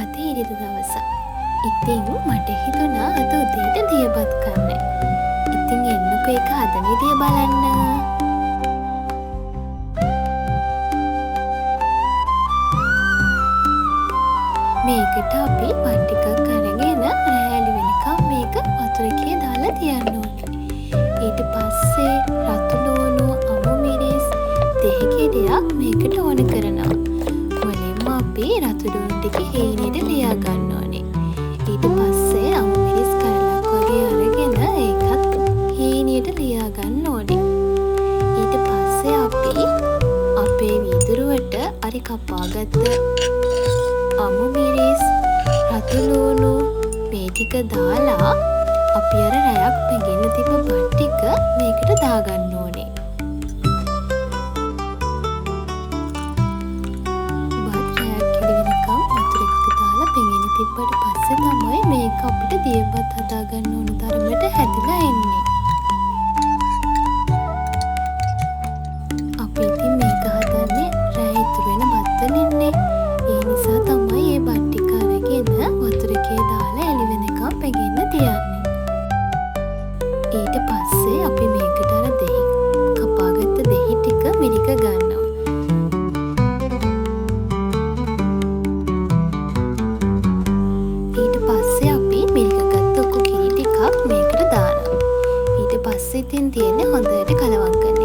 අද ඉරිදා දවසක්. ඉතින් මට හිතුණා අද උදේට දියබත් කන්න. ඉතින් එන්නකෝ ඒක හදන විදිය බලන්න. මේකට අපි බත් ටිකක් අරගෙන රෑ වෙනකම් මේක වතුරකේ දාලා තියන්න ඕනේ. ඊට පස්සේ රතු ලුණු, අමු මිරිස්, දෙහි ගෙඩියක් මේකට ඕන කරනවා. මුලින්ම අපි රතු ලුණු ටික හීනේට ලියා ගන්න ඕනේ. ඊට පස්සේ අමු මිරිස් කරලක් වගේ අරගෙන ඒකත් හීනියට ලියා ගන්න ඕනේ. ඊට පස්සේ අපි අපේ වීදුරුවට අර කපාගත්ත අමු මිරිස්, රතු ලුණු මේ ටික දාලා අපි අර රැයක් පෙඟෙන්න තිබ්බ බත් ටික මේකට දාගන්න ඕනේ. බත් රැයක් එළි වෙනකම් වතුර එකක දාලා පෙඟෙන්න තිබ්බට පස්සේ තමයි මේක අපිට දියබත් හදාගන්න ඕන තරමට හැදිලා එන්නේ. අපි ඉතින් මේක හදන්නේ රෑ ඉතුරු වෙන බත් වලින්නේ. ඒ නිසා තමයි මේ බත් ටික අරගෙන වතුර එකේ දාලා එළි වෙනකම් පෙඟෙන්න තියන්නේ. ඊට පස්සේ අපි මේකට අර දෙහි කපාගත්ත දෙහි ටික මිරික ගන්නවා. ඊට පස්සේ අපි මිරිකගත්ත ඔක්කො කිරි ටිකක් මේකට දානවා. ඊට පස්සේ ඉතින් තියෙන්නේ හොඳට කලවම් කරන